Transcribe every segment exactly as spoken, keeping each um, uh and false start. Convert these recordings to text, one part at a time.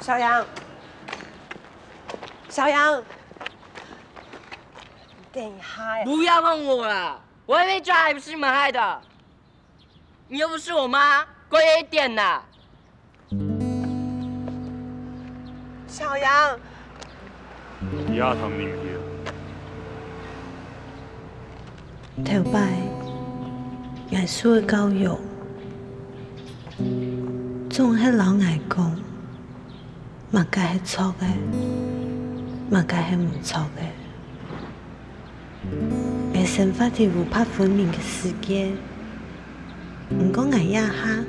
小杨，小杨，等一下呀！不要碰我啦！我还没抓，还不是你们害的。你又不是我妈，乖一点啦。小杨，你也通入去啊？头擺，𠊎受个教育，總係摎𠊎講，麼个係著个，麼个係毋著个。𠊎生活在無法分明个世界，毋過𠊎這下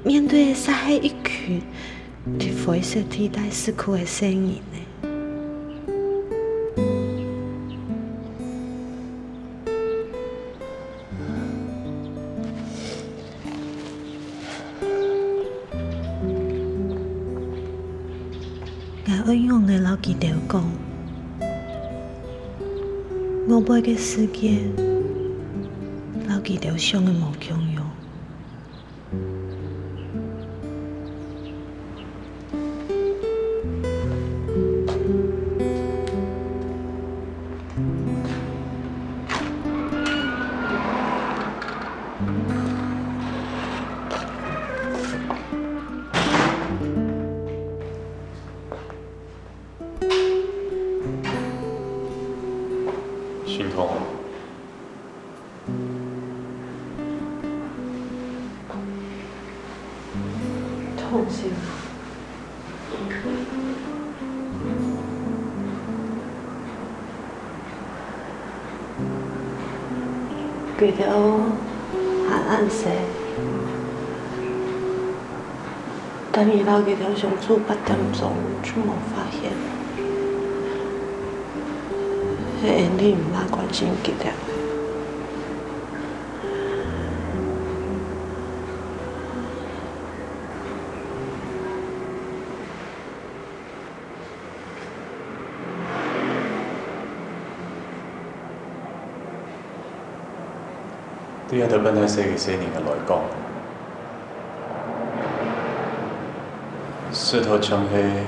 面對个煞係一群在灰色地帶受苦个細人呢。 𠊎愛仰仔摎佢兜講，外背个世界摎佢兜想个無共樣。 心痛啊。痛死了。佢兜還恁細。 但係摎佢兜相處八點鐘就無發現，係𠊎俚毋罅關心佢兜。 對這兜本來細个細人仔來講，石頭像係，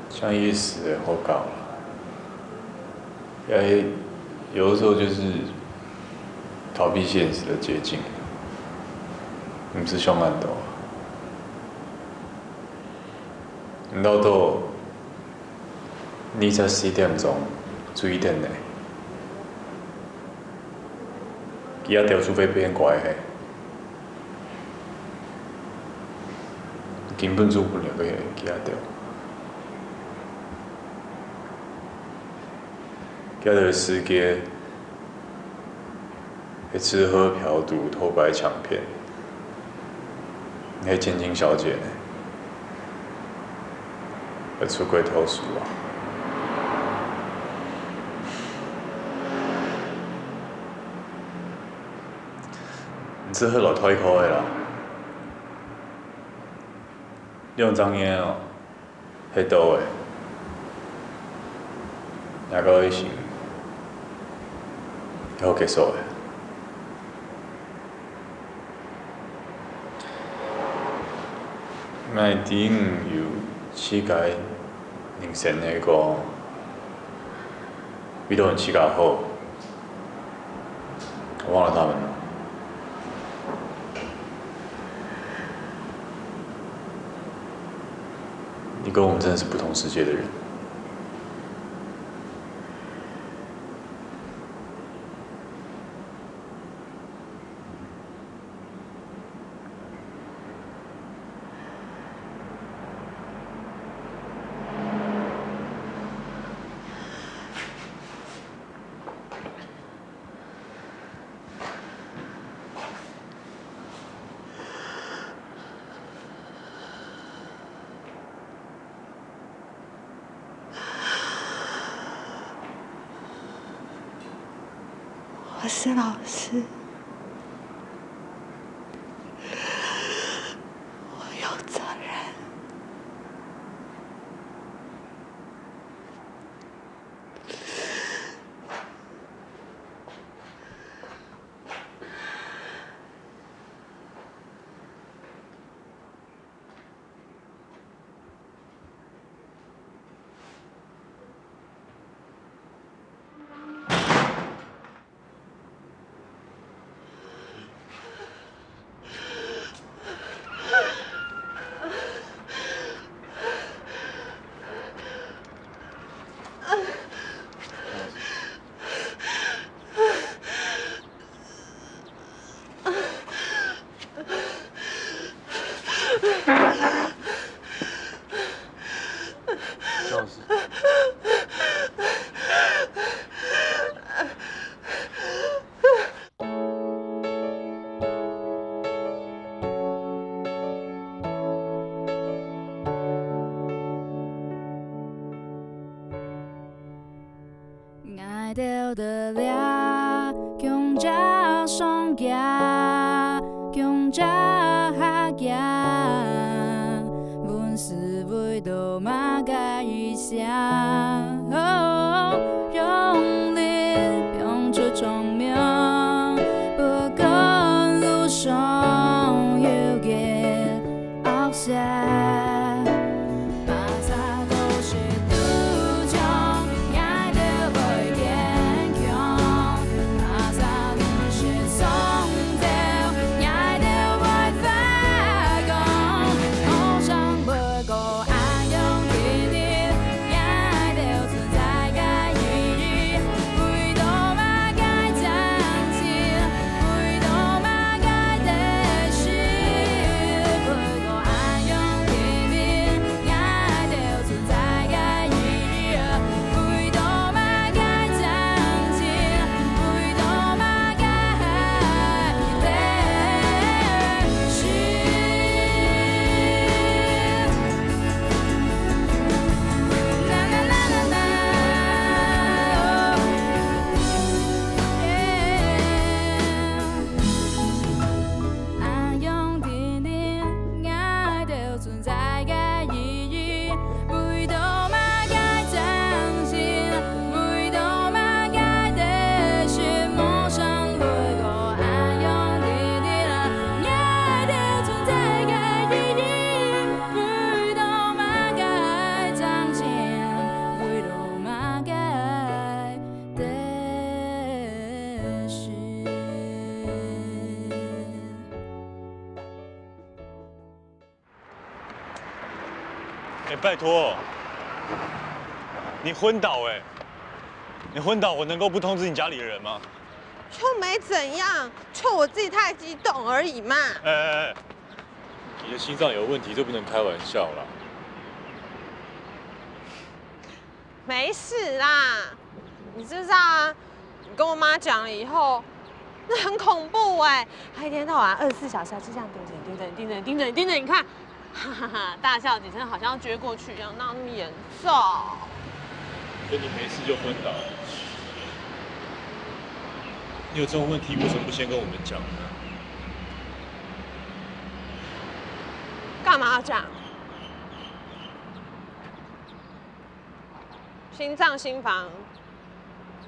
像一時个好搞啦。也有的時候就是逃避現實的捷徑，毋使想恁多。你老豆 你才四點鐘，注意點呢。佢兜就會變乖嘿。根本做毋了个，佢兜。佢兜个世界 係吃喝嫖賭、偷拐搶騙，你係千金小姐呢，還出軌偷食啊？你這係老太婆个啦，你有張煙哦？ 係到位，也過一生，好結束个。𠊎知你有自家人生个過，為著你自家好， 我忘了他們了。你跟我們真的是不同世界的人。 我是老師，我有責任。 你兜得了，共隻上架，共隻下架，問世為到麼个異鄉？哦，用力放出聰明，不管路上有个惡勢。 存在个意義，為到麼个真心，為到麼个得失，無想來過恁樣的你，𠊎兜存在个意義，為到麼个真心，為到麼个得失。 哎，拜託，你昏倒哎！你昏倒，我能夠不通知你家裡的人嗎？又沒怎樣，就我自己太激動而已嘛。哎哎哎，你的心臟有問題，這不能開玩笑啦。沒事啦，你知道啊，你跟我媽講了以後，那很恐怖哎，她一天到晚二十四小時就這樣盯著你，盯著你，盯著你，盯著你，盯著你看，哈哈哈，大笑幾聲好像要撅過去一樣，哪那麼嚴重？就你沒事就昏倒，你有這種問題為什麼不先跟我們講呢？幹嘛要講？ 心臟心房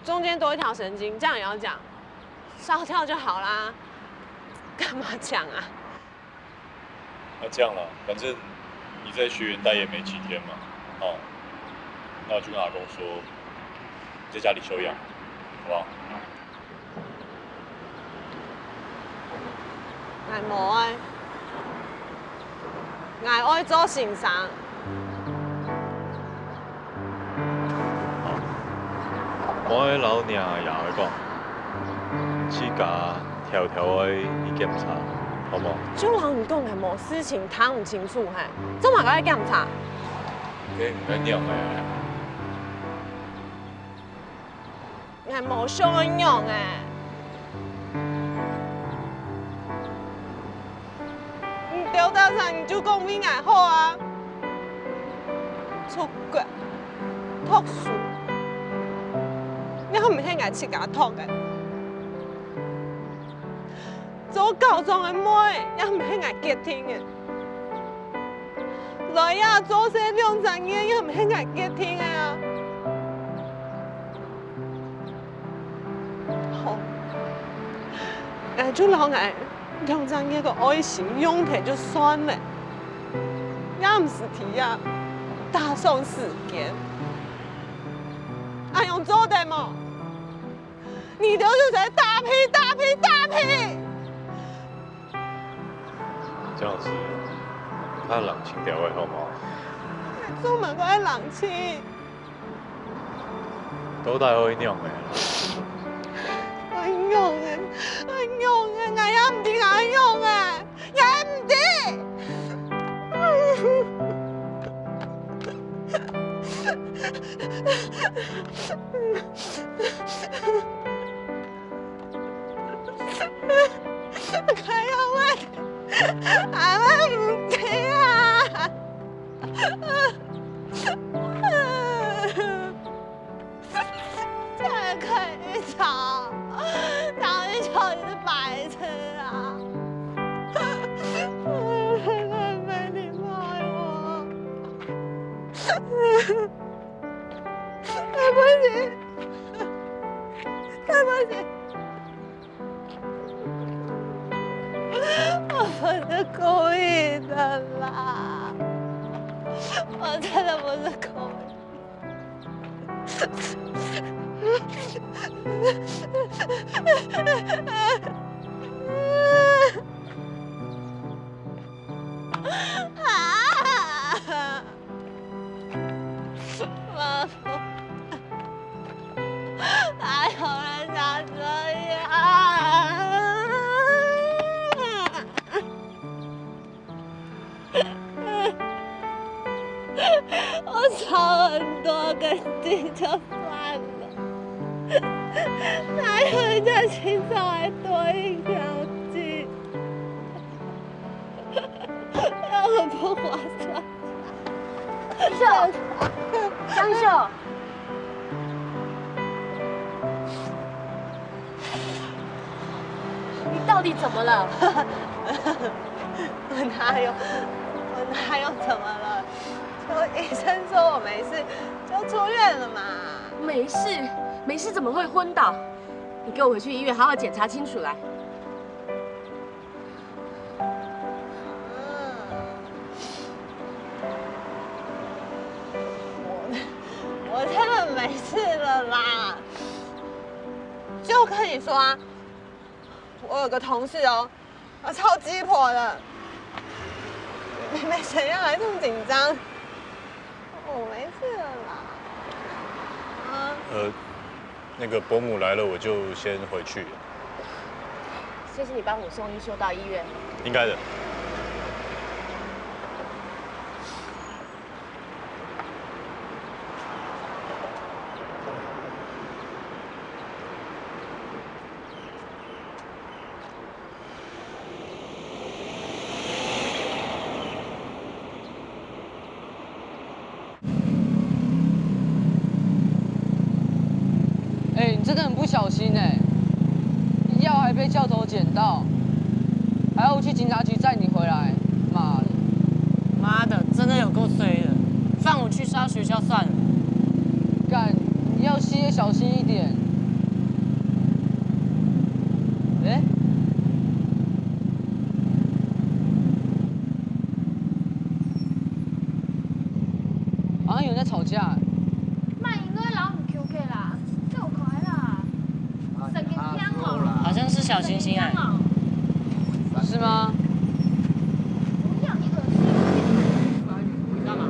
中間多一條神經，這樣也要講？燒掉就好啦，幹嘛講啊？那這樣啦，反正你在學園待也沒幾天嘛，哦，那我就跟阿公說，你在家裡休養，好不好？ 𠊎無愛，𠊎愛做先生。好，𠊎愛摎若爺哀講，自家挑挑愛去檢查，好無？就摎你講，𠊎無事情，聽毋清楚嘿，做麼个愛檢查？該毋係仰仔啊！ 𠊎無想愛仰仔。你兜大聲你就講為𠊎好啊！出國、讀書，也毋係𠊎自家擇个。做校長个妹，也毋係𠊎決定个。 來啊，做事兩隻月也毋係𠊎決定个啊！好，𠊎就摎𠊎兩隻月个愛心用忒就算了，也毋使在這打爽時間。恁樣做得無？ 你兜就在打屁、打屁、打屁！這樣子，較冷靜點仔好無？做麼个愛冷靜？到底愛仰仔？愛仰仔，愛仰仔，𠊎也毋知𠊎愛仰仔。 也毋知。開啊，𠊎毋知啊！再開对不起，对不起，我不是故意的啦，我真的不是故意。妈妈，哪有人家这样？我少很多根筋就算了，哪有人家心脏还多一条筋？那很不划算。秀，江秀，你到底怎么了？我哪有，我哪有怎么了？就医生说我没事，就出院了嘛。没事，没事怎么会昏倒？你给我回去医院好好检查清楚来。嗯，我我真的没事了啦。就跟你说啊，我有个同事哦，他超鸡婆的，没没怎样还这么紧张。我没事了啦。啊，呃，那个伯母来了，我就先回去了。谢谢你帮我送一休到医院。应该的。哎，你真的很不小心哎，药还被教头捡到，还要我去警察局载你回来，妈的！妈的，真的有够衰的，放我去杀学校算了。干，你要吸也小心一点。哎，好像有人在吵架。莫因為摎毋求个啦，走開啦，神經病哦！好像是小星星哎。神經病哦！是嗎？不要，你噁心。你幹嘛？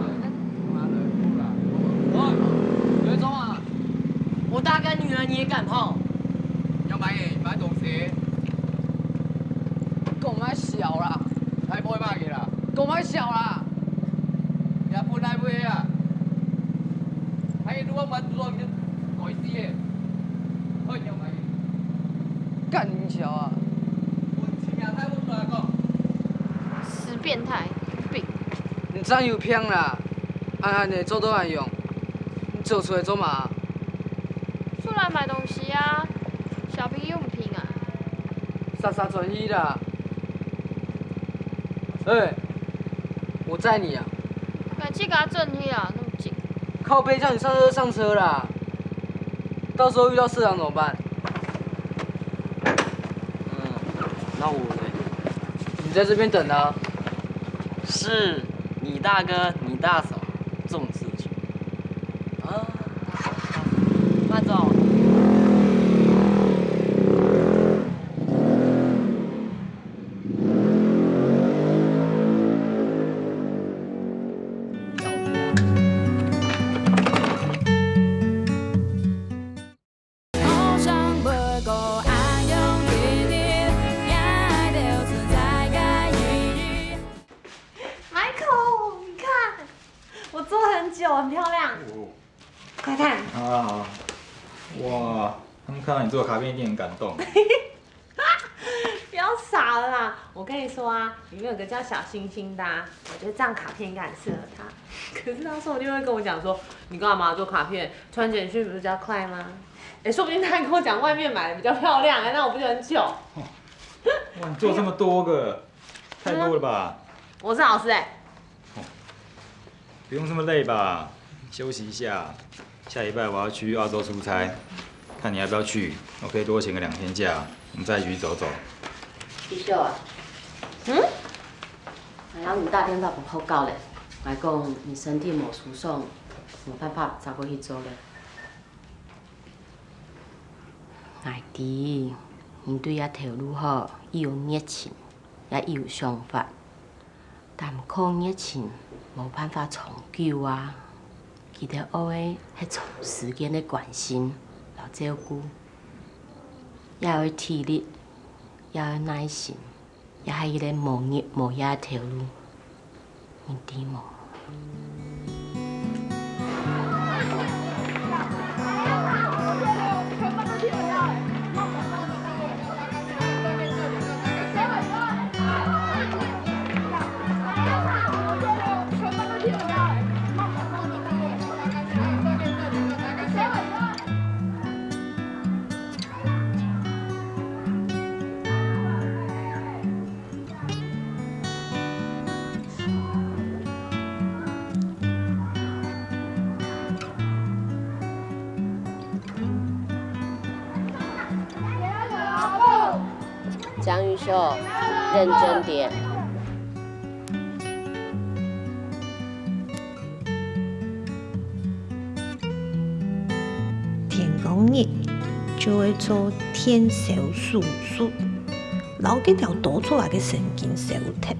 喂，有一種啊！我大哥女人你也敢碰？要買買東西？講愛笑啦！來買買个啦！講愛笑啦！ 也本來會啊，還有如果玩多你就改死耶，快點買。幹你娘啊！我請假太不出來講。死變態，有病！你真有病啦！恁恁呢做到恁樣，你走出來做麼？出來買東西啊，小朋友毋平啊。煞煞轉去啦！ 哎，我載你啊。那自家轉去啊，那麼近。靠北，叫你上車就上車啦，到時候遇到色狼怎麼辦？嗯，那我呢？你在這邊等啊。是你大哥、你大嫂重色輕友啊。慢走。 Michael，你看，我做很久，很漂亮。哦。快看。啊，好。哇，他们看到你做卡片一定很感动。不要傻了啦！我跟你说啊，里面有个叫小星星的啊，我觉得这样卡片应该很适合他。可是他说不定会跟我讲说，你干嘛做卡片？传简讯不是比较快吗？哎，说不定他还跟我讲外面买的比较漂亮，哎，那我不就很糗？哇，你做这么多个，太多了吧？我是老师哎。不用这么累吧？休息一下，下礼拜我要去澳洲出差，看你要不要去？我可以多请个两天假，我们再一起去走走。一秀啊，嗯？哎呀，你打电话分學校咧，来讲你身体无舒爽，无办法再过去做咧。哎弟，你对这头路吼，又有热情，也有想法。 但靠热情无办法长久啊！佢兜愛个係長時間个關心摎照顧，也愛體力，也愛耐心，也係一个無日無夜个頭路，你知無？ 江玉秀，认真点。 天光日就會做電燒手術，摎該條多出來个神經燒忒。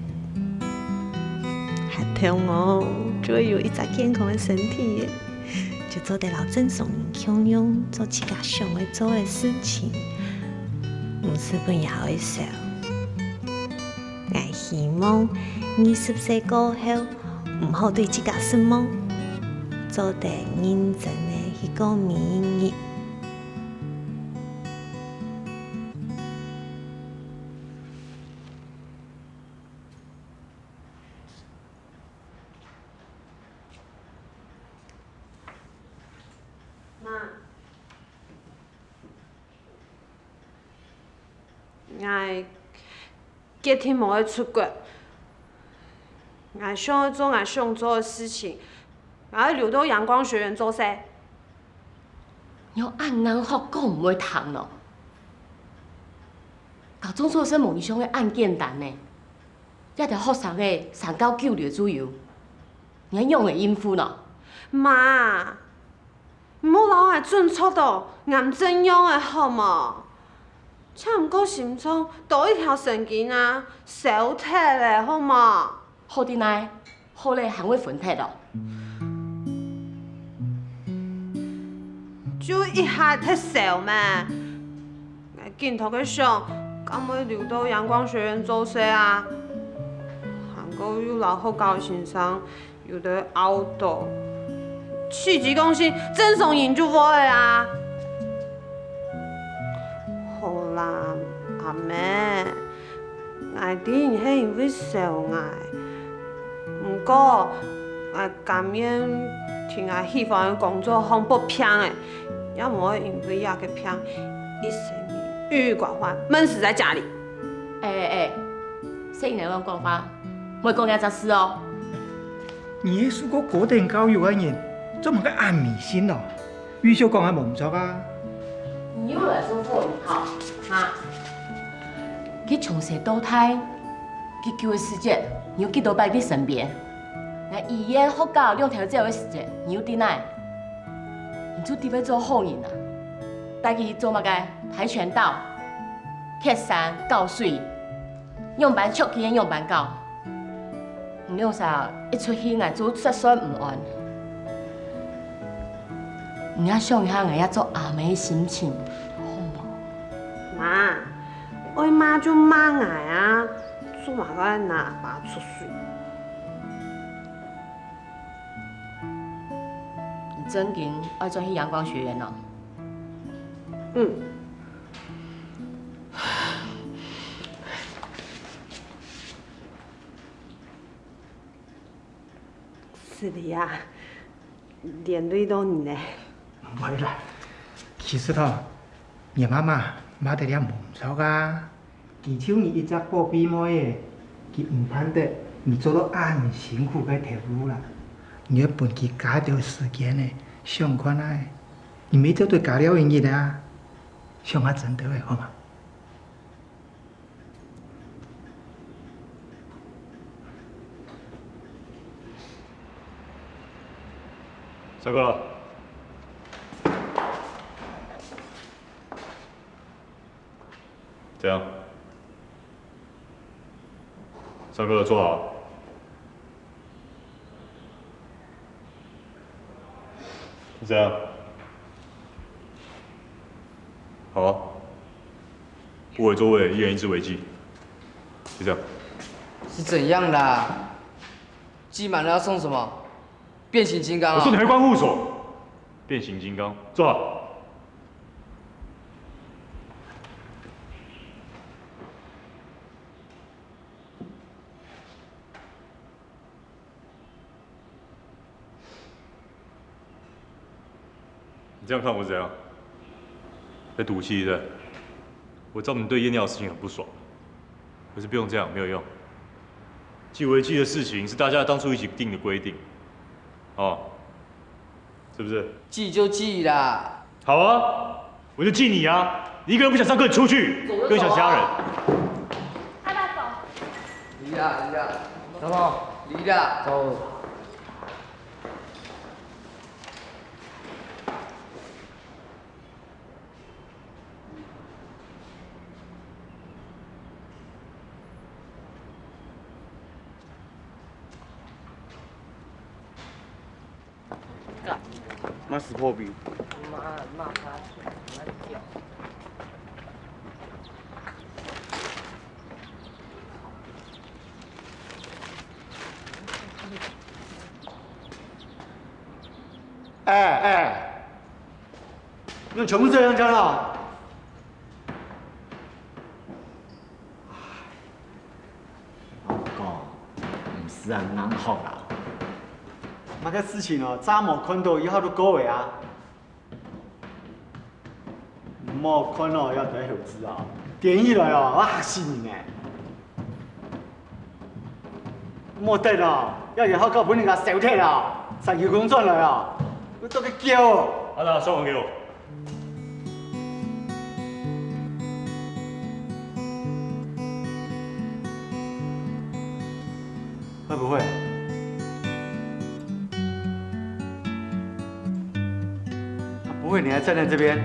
還痛哦，就會有一隻健康个身體耶，就做得摎正常人共樣做自家想愛做个事情，毋使分佢會燒。 𠊎希望二十歲過後，毋好對自家失望，做得認真个去過每一日。 𠊎決定無愛出國。𠊎想愛做𠊎想做个事情，𠊎愛留到陽光學院做事。你有恁硬學講毋會聽咯？高中做事無你想个恁簡單呢。這兜學生仔三教九流都有，你愛仰仔應付呢？媽， 毋好摎𠊎準著到癌症樣仔好無？正毋過心臟多一條神經啊，燒忒咧好無？好得哪，好咧還會昏忒哦。就一下忒燒咩？𠊎緊頭个想，敢會留到陽光學院做事啊？還過又摎學校先生 有兜拗到，氣急攻心，正常人就會啊。好啦，阿姆，𠊎知你係因為愁𠊎，毋過𠊎甘願在𠊎喜歡个工作項發病仔，也毋會因為這個病，一生鬱鬱寡歡，悶死在家裡。哎哎哎，細人仔亂講話， 莫講這隻事哦。你係受過高等教育个人，做麼个恁迷信咯？玉秀講个無毋著啊？你又來說錯了，好，哈？佢從細到大，佢久个時節，你有幾多擺在身邊？𠊎醫院、學校兩頭走个時節，你有在哪？你就知會做好人啊！帶佢做麼个？跆拳道、蹶山、搞水，仰般捉佢个仰般搞。 你兩儕一出去，𠊎就煞算毋安。你也想一下𠊎這做阿姆个心情，好無？媽，愛罵就罵𠊎啊，做麼个拿爸出水？你正經愛轉去陽光學院哦？嗯。 思禮啊，連累到你呢。毋會啦，其實吼，你媽媽罵得這無毋著啊。佢就你一隻寶貝妹仔，佢毋盼得你做到恁辛苦个頭路啦。你愛分佢加兜時間呢，想看啊，你毋係做得加尞一日啊，想較真兜仔，好嗎？上課了。怎样？上课了，坐好。怎样？好啊。不围座位，一人一支违纪。就这样。是怎样啦？记满了要送什么？变形金刚啊？我说你还关护手。变形金刚，坐好。 你这样看我是怎样？在赌气是不是？我知道你对验尿的事情很不爽，可是不用这样，没有用。记违纪的事情是大家当初一起定的规定，哦，是不是？记就记啦。好啊，我就记你啊！你一个人不想上课，你出去，不用想其他人。阿爸走。离啦，离啦，走。离啦。走。干。妈死破病。妈，妈他妈掉。哎哎，你们全部这样讲了？ 我讲，毋使恁硬吼啦。麼个事情哦，早無看到，以後都過个啊。莫看哦，要戴猴子啊，點起來哦，我嚇死人呢。莫等哦，要有好搞分人家燒忒哦，三舅公轉來哦，我做个狗。阿達，燒還給我。 會不會？啊，不會，你還站在這邊？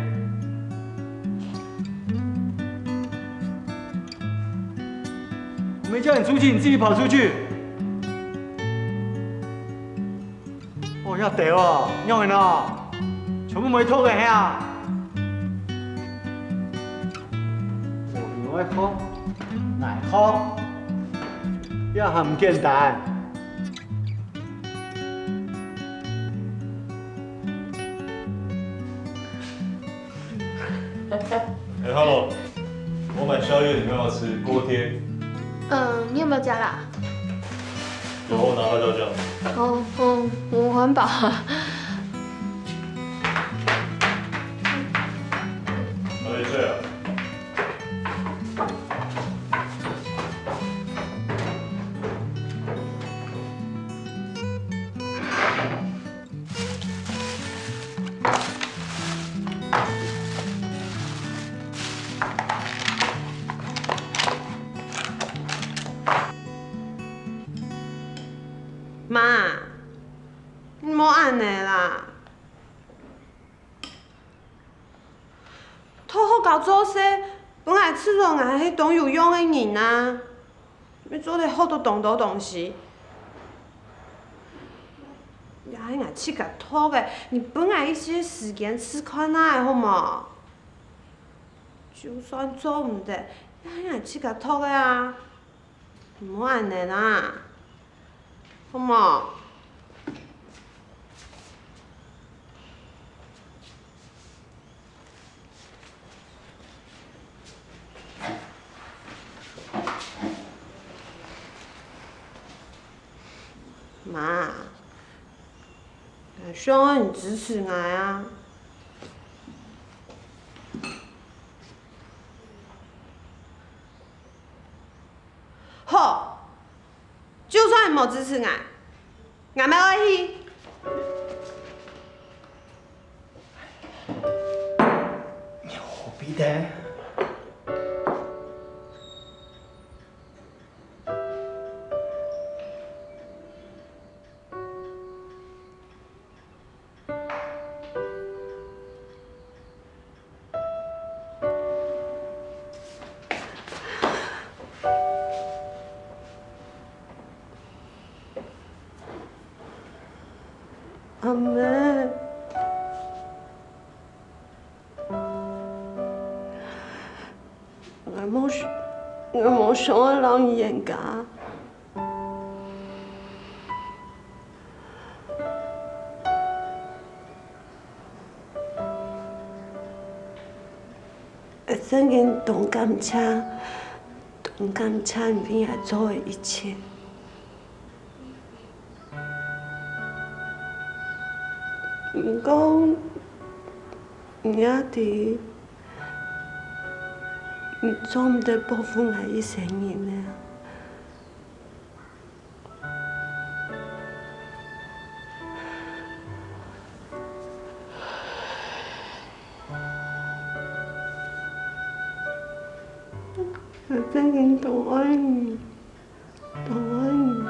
我沒叫你出去，你自己跑出去。 哦，遐兜哦，仰形哦？全部無脫个係啊？哦，你愛看，來看，這還毋簡單。 哎，Hello，我買宵夜，你要不要吃锅贴？嗯，你有没有加辣？有，我拿辣椒酱。哦，哦，我很饱啊。喝点水啊。 媽，你莫恁呢啦！讀學校做事，本來知著𠊎係當有用个人啊！ 你做得學著當多東西。也係𠊎自家讀个，你分𠊎一些時間試看啊，好無？就算做毋得，也係𠊎自家讀个啊！毋好恁呢啊，好無？ 媽，𠊎想愛你支持𠊎啊！好，就算你無支持𠊎，𠊎乜愛去。得。 阿姆，𠊎無，𠊎無想愛摎你冤家。 𠊎真經當感謝，當感謝你為𠊎做个一切。毋過，你也知，你做毋得保護𠊎一生人啊。 𠊎真經當愛你，當愛你。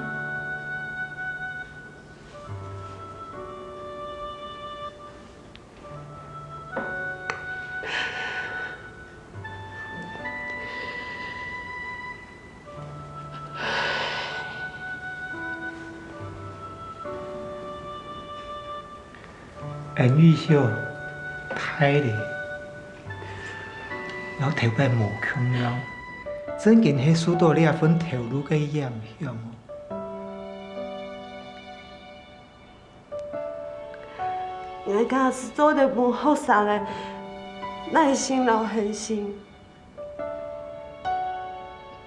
恩玉秀，大咧，摎頭擺無共樣，真經係受著這份頭路个影響哦。 𠊎假使做得分學生个耐心摎恆心，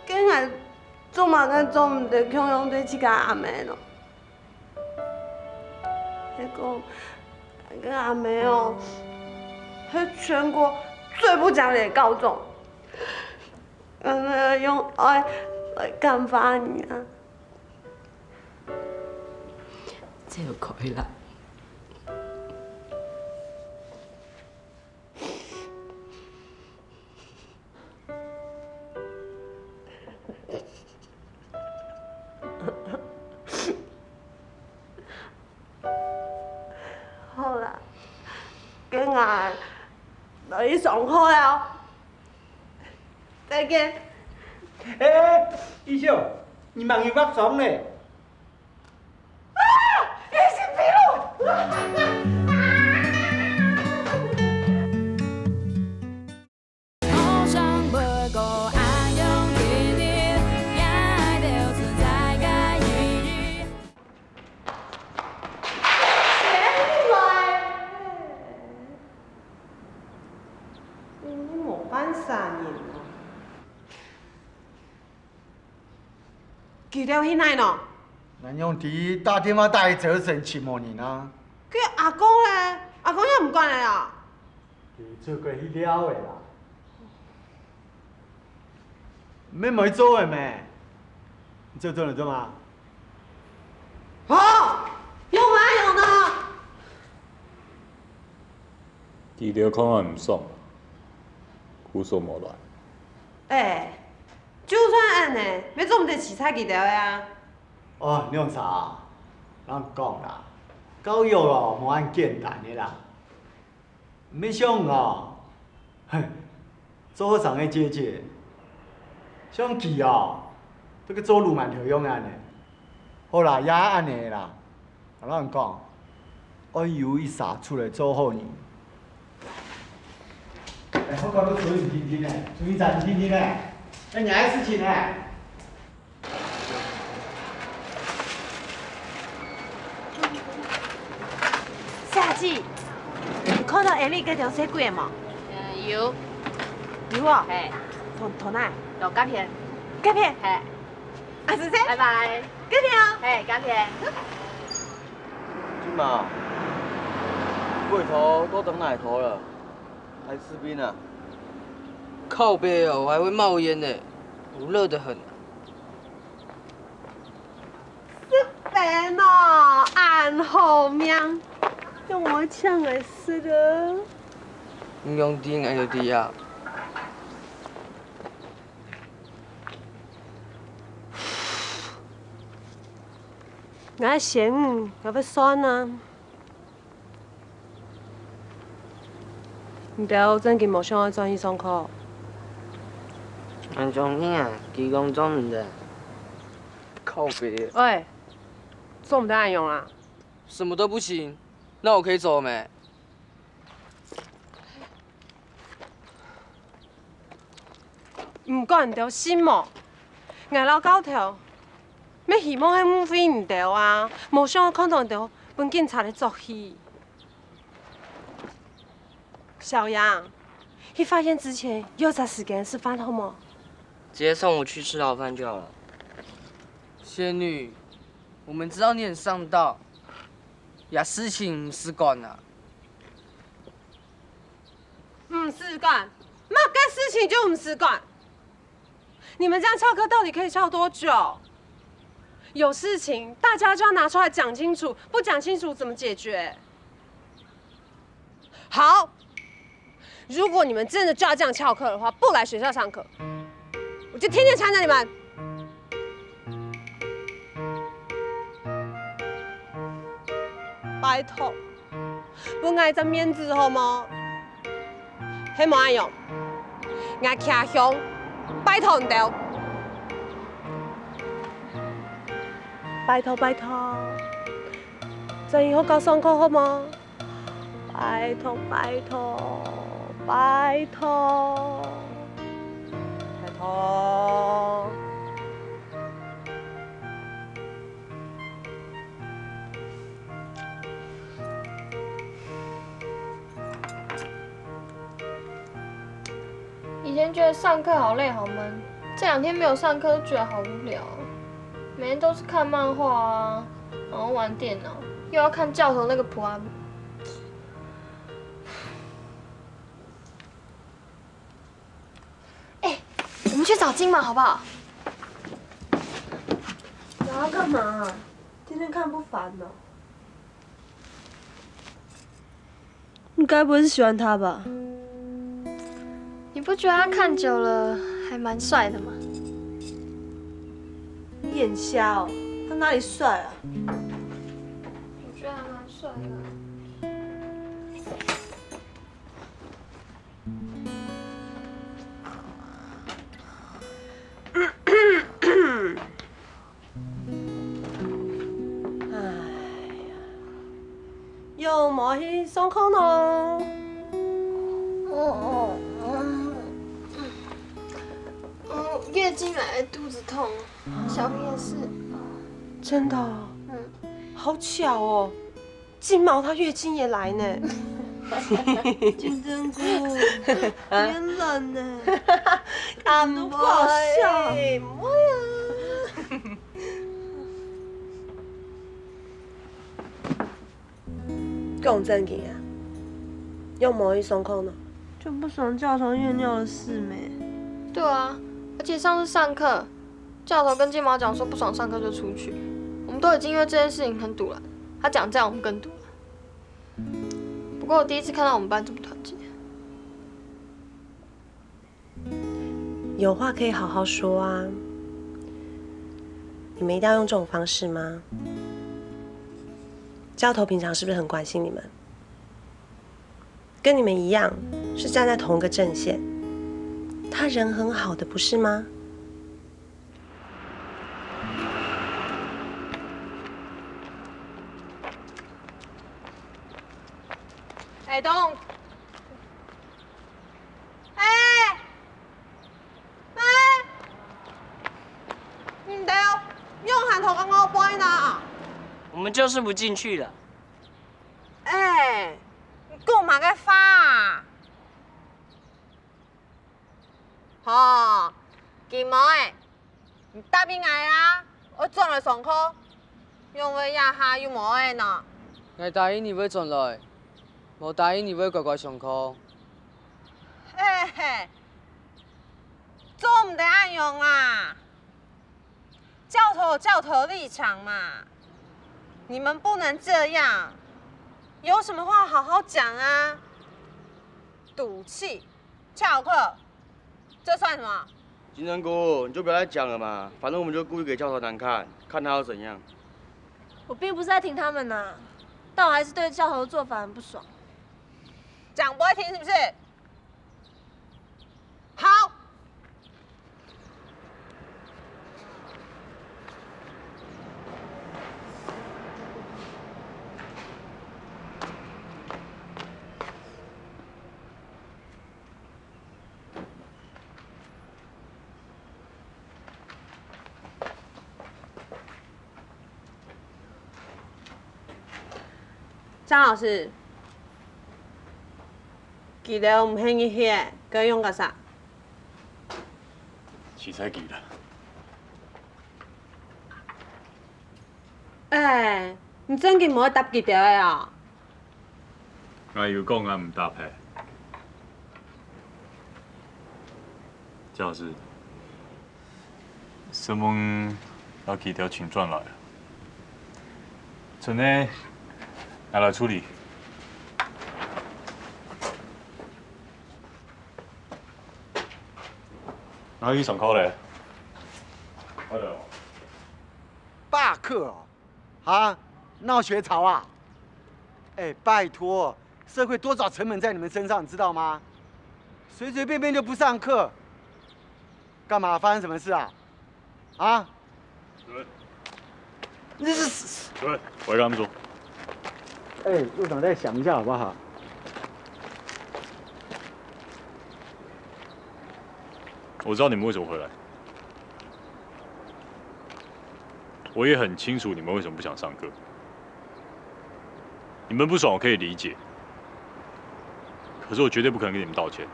該𠊎做麼个做毋得共樣對自家阿姆呢？該講，該阿姆哦，係全國最不講理个校長，𠊎愛用愛來感化你啊！ 走開啦！好啦，該𠊎來去上課了。 再見。欸，玉秀，你吂有化妝呢？啊！你係譬如！你無扮儕人哦？佢兜去哪呢？𠊎仰知，打電話打去朝晨尋無人啊。佢阿公呢？阿公也毋管了啊？佢出國去尞了啦。 無麼个做个咩？你走轉來做麼？哦，用啊用啊！佢兜看𠊎毋爽，故所無來。欸，就算恁呢，也做毋得辭退佢兜啊！哦，娘查，𠊎講啦，教育哦，無恁簡單个啦。 毋係像𠊎哦，嘿，做學生个姐姐，像佢哦，就跟做鱸鰻頭樣恁呢。好啦，也恁呢啦，𠊎摎你講，愛有一儕出來做好人。欸，好搞到注意定定呢，注意站定定呢，該你个事情呢？ 小姐，你看著Annie該張細鬼仔無？呃，有。有哦？嘿。同，同哪？到該片。該片？嘿。啊，謝謝。拜拜。該片哦。嘿，該片。今嘛，過頭到等哪科了？還是病啊？靠北哦，我還會冒煙呢，我熱得很。 食飯哦，恁好命，用𠊎請來食啊！你仰知𠊎就知啊？ 𠊎係仙女，𠊎會算啊。你兜正經無想愛轉去上課？恁重要啊，佢講做毋得。靠北。喂，做毋得恁樣啊！什麼都不行，那我可以走了沒？ 毋管你兜信無，𠊎摎教頭，乜希望係誤會你兜啊，無想愛看著你兜分警察來捉去。小楊，去法院之前，約隻時間食飯好無？直接送我去吃牢飯就好了。仙女，我們知道你很上道，這事情毋使管啊。 毋使管，麼个事情就毋使管。你們這樣翹課到底可以翹多久？有事情大家就要拿出來講清楚，不講清楚怎麼解決？好，如果你們真的就要這樣翹課的話，不來學校上課，我就天天纏著你們。拜託， 分𠊎一隻面子好無？係無恁樣，𠊎徛䟘，拜託你兜。拜託拜託，轉去學校上課好無？拜託拜託，拜託，拜託。 以前覺得上課好累好悶，這兩天沒有上課就覺得好無聊哦。每天都是看漫畫啊，然後玩電腦，又要看教頭那個普安。哎，我們去找金毛好不好？找他幹嘛？天天看不煩哦。 你該不會是喜歡他吧？你不覺得他看久了還蠻帥的嗎？你眼瞎哦，他哪裡帥啊？我覺得還蠻帥的。 唉呀，仰無去上課呢？哦，哦，嗯，嗯，月經來肚子痛，小平也是。真的哦？嗯。好巧哦，金毛牠月經也來呢。金針菇，你很冷呢。看都不好笑。不會啊。 講正經啊，仰無去上課呢？就不爽教頭夜尿的事咩。對啊，而且上次上課，教頭跟金毛講說不爽上課就出去，我們都已經因為這件事情很賭爛，他講這樣我們更賭爛。不過我第一次看到我們班這麼團結。 有話可以好好說啊。你們一定要用這種方式嗎？教頭平常是不是很關心你們？跟你們一樣，是站在同一個陣線。他人很好的，不是嗎？哎，東， 哎，哎，你兜仰還在該𠢕背呢？我們就是不進去了。哎，你講麼个話啊？吼，金毛仔， 你答應𠊎啊，愛轉來上課，仰會這下又無愛呢？𠊎答應你會轉來，無答應你會乖乖上課。嘿嘿，做毋得恁樣啊！教頭有教頭立場嘛，你們不能這樣，有什麼話好好講啊！賭氣，翹課， 這算什麼？金針菇，你就不要再講了嘛，反正我們就故意給教頭難看，看他要怎樣。我并不是在挺他们呐，但我还是对教头的做法很不爽。讲不会听是不是？好，张老师，佢兜毋係你去个，佢用个啥？洗菜机啦。哎，你正經無愛答佢兜个哦？ 𠊎有講𠊎毋搭配。張老師，承蒙摎佢兜請轉來，剩个𠊎來處理。𠊎去上課咧。好的。罷課哦， 啊，鬧學潮啊？哎，拜託，社會多少成本在你們身上，你知道嗎？隨隨便便就不上課，幹嘛？發生什麼事啊？啊？主任，這是……主任，我來跟他們說。哎，院長再想一下好不好？我知道你們為什麼會來，我也很清楚你們為什麼不想上課。你們不爽我可以理解，可是我絕對不可能跟你們道歉。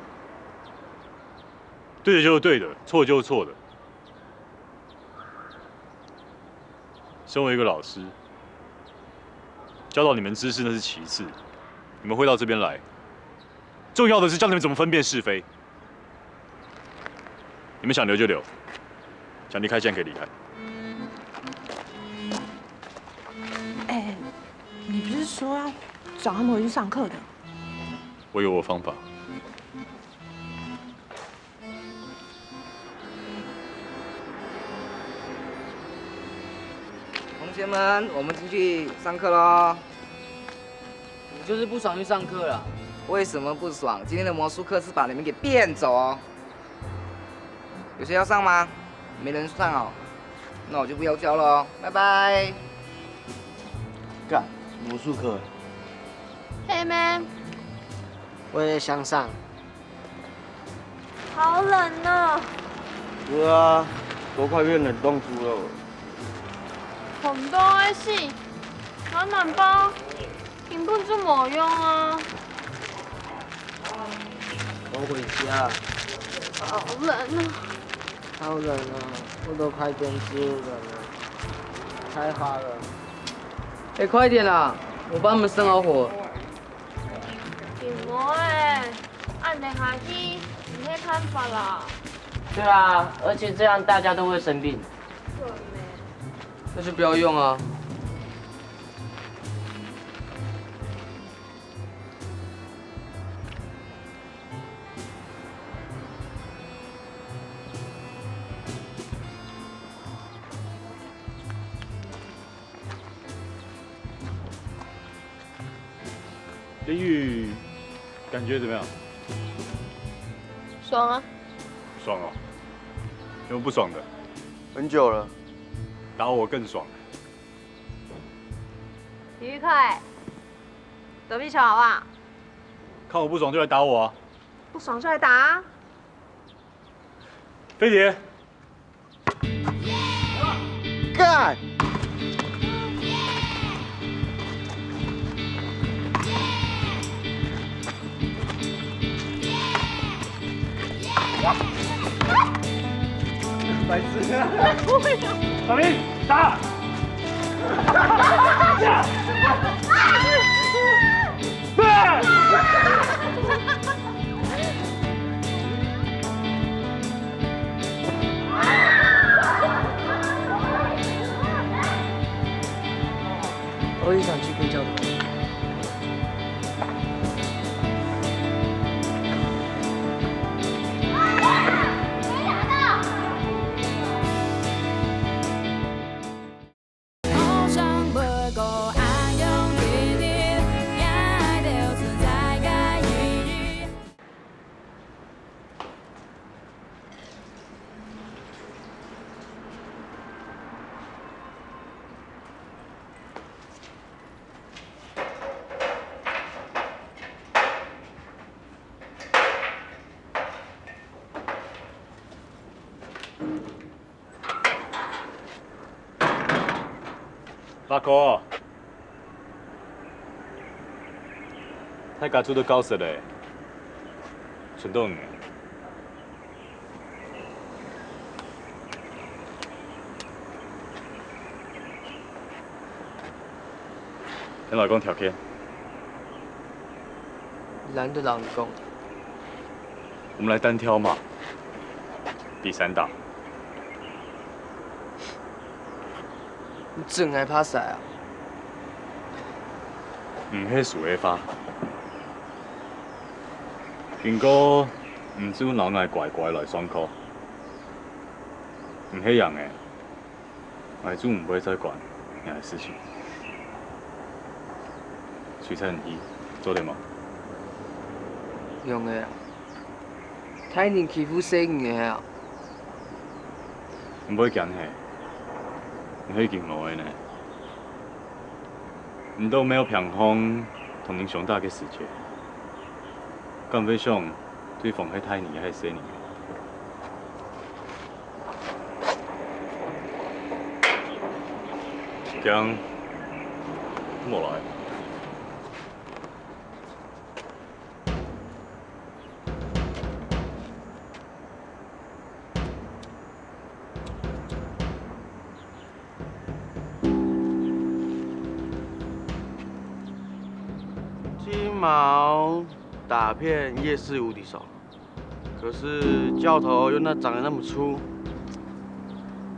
對的就是對的，錯的就是錯的。身為一個老師，教導你們知識那是其次，你們會到這邊來，重要的是教你們怎麼分辨是非。你們想留就留，想離開現在可以離開。哎，你不是說要找他們回去上課的？我有我的方法。同學們，我們進去上課囉。我就是不爽去上課啦。為什麼不爽？今天的魔術課是把你們給騙走哦。 有誰要上嗎？沒人上哦，那我就不要教了哦，拜拜。幹，魔術課。係咩？我也想上。好冷哦。對啊，都快變冷凍豬了。寒到愛死，暖暖包。 根本就無用啊。我回家。好冷啊。好冷啊，我都快變植物人了，太好了。哎，快點啦，我幫你們生好火。毋好欸，恁樣下去，毋係辦法啦。對啊，而且這樣大家都會生病。對咩？那就不要用啊。 淋雨，感覺怎麼樣？爽啊！爽哦？有沒有不爽的？很久了。打我更爽。李玉凱，躲避球好不好？看我不爽就來打我啊！不爽就來打啊！飛碟， 幹！白痴！小明，打！我也想去跟教头。阿哥，大家做得夠食咧，賰到你。你來講條件。懶得摎你講。 我們來單挑嘛，比散打。你真愛拍輸啊？毋係輸个話，經過你就摎𠊎乖乖來上課。毋係贏个， 𠊎就毋會再管你个事情。隨在你去，做得無？用个啊，大人欺負細人个啊。毋會驚嘿，你係經老个呢。你都無平常同人相打个時節，敢會想對方係大人也係細人？ 驚，無來。金毛打遍夜市無敵手。 可是教頭又那長得那麼粗，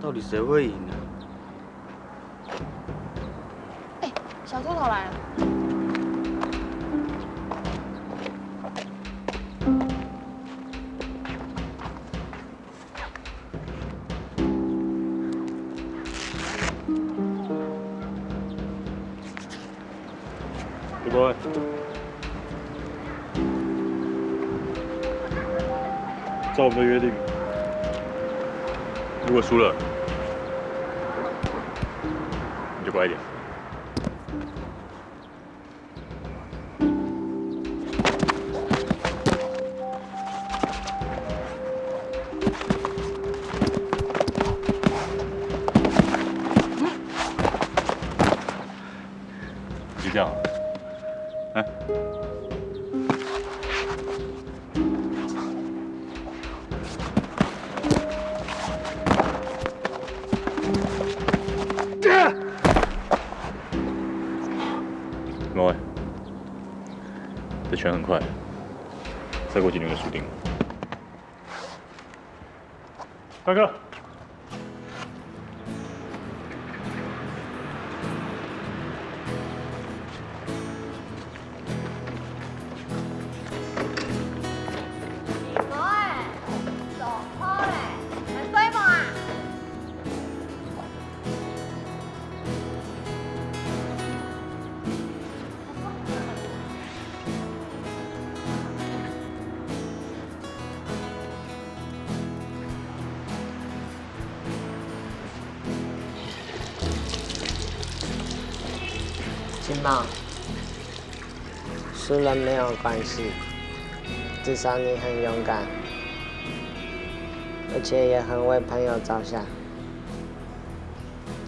到底誰會贏啊？哎，小偷頭來了。不过，照我们的约定，如果输了，你就乖一点。 就这样，来。喂，这拳很快，再过几年就输定了。 大哥。金毛，输了没有关系，至少你很勇敢，而且也很为朋友着想。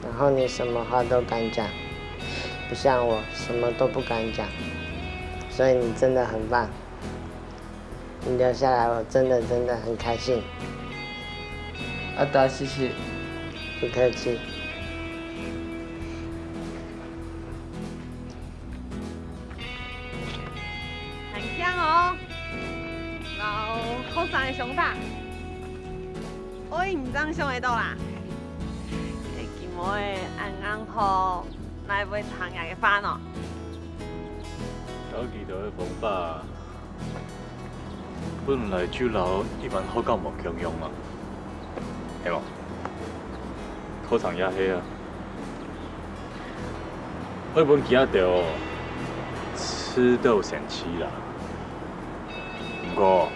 然后你什么话都敢讲，不像我什么都不敢讲，所以你真的很棒。 你留下来，我真的真的很开心。啊，多谢谢。不客气。很香哦，老后生的胸大，哎，你这样想得到啦？哎，今晡日恁晏好，哪會唱夜个飯哦？搞佢兜个方法。 本來就摎一般學校無共樣啊，係無？課程也係啊，愛分佢兜試到生趣啦。毋過，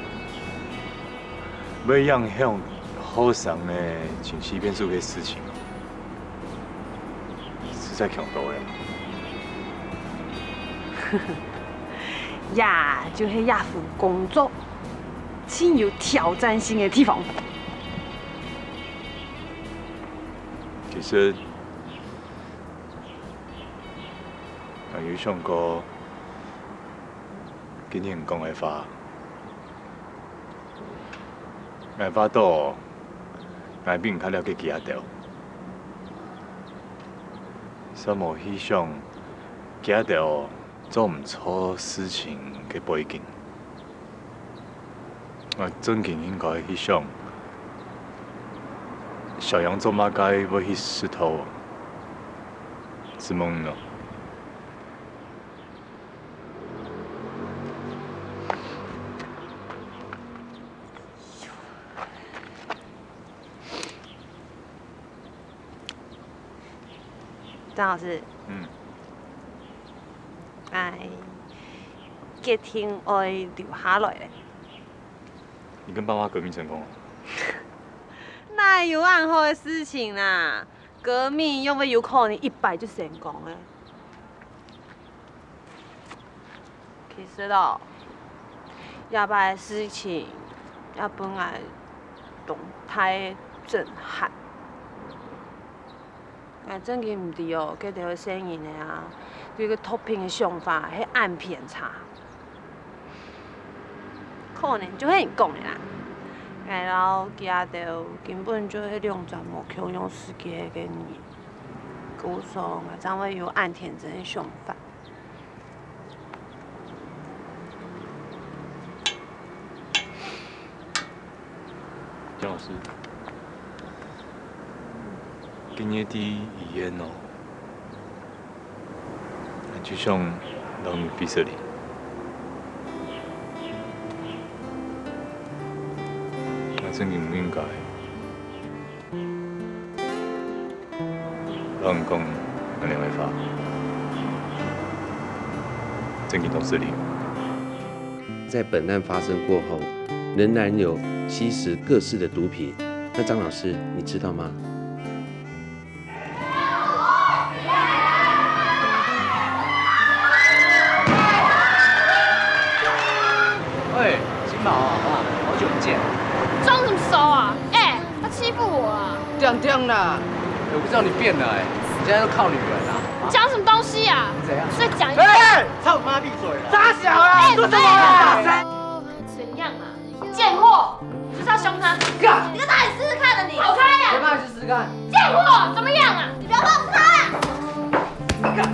會影響學生个情緒變數个事情， 實在強到了。這就係這份工作盡有挑戰性个地方。其實，有想過今日你講个話，𠊎發到，𠊎比你較了解佢兜。煞無去想，佢兜做毋著事情个背景。 𠊎正經應該去想，小楊做麼个會去識頭，承蒙你哦。張老師，嗯。哎，決定愛留下來咧。你跟爸媽革命成功了？哪有恁好个事情啦？革命又毋係有可能一擺就成功个。其實哦，這擺个事情也分𠊎當大个震撼。 𠊎正經毋知哦，該兜个細人仔啊，對該毒品个想法係恁偏差。可能就係你講个啦。𠊎摎佢兜根本就係兩隻無共樣世界个人，故所𠊎正會有恁天真个想法。 張老師，今日在醫院哦，就想摎你分手哩。𠊎正經毋應該。 摎你講恁樣个話，正經當失禮。在本案發生過後，仍然有吸食各式的毒品。那張老師，你知道嗎？喂，金毛啊，好久不見。装什麼熟啊？哎、他欺負我啊！ 定定啦，我不知道你變了哎，你现在都靠女人啊？你讲什么东西啊？怎样？再讲一次。哎，操你妈闭嘴了！傻小啊，哎，你说什么啊？哎，怎样啊？贱货，你就是要凶他。干！你跟他也试试看了你。跑开啊！谁怕你试试看？贱货，怎么样啊？你不要碰他啊！干！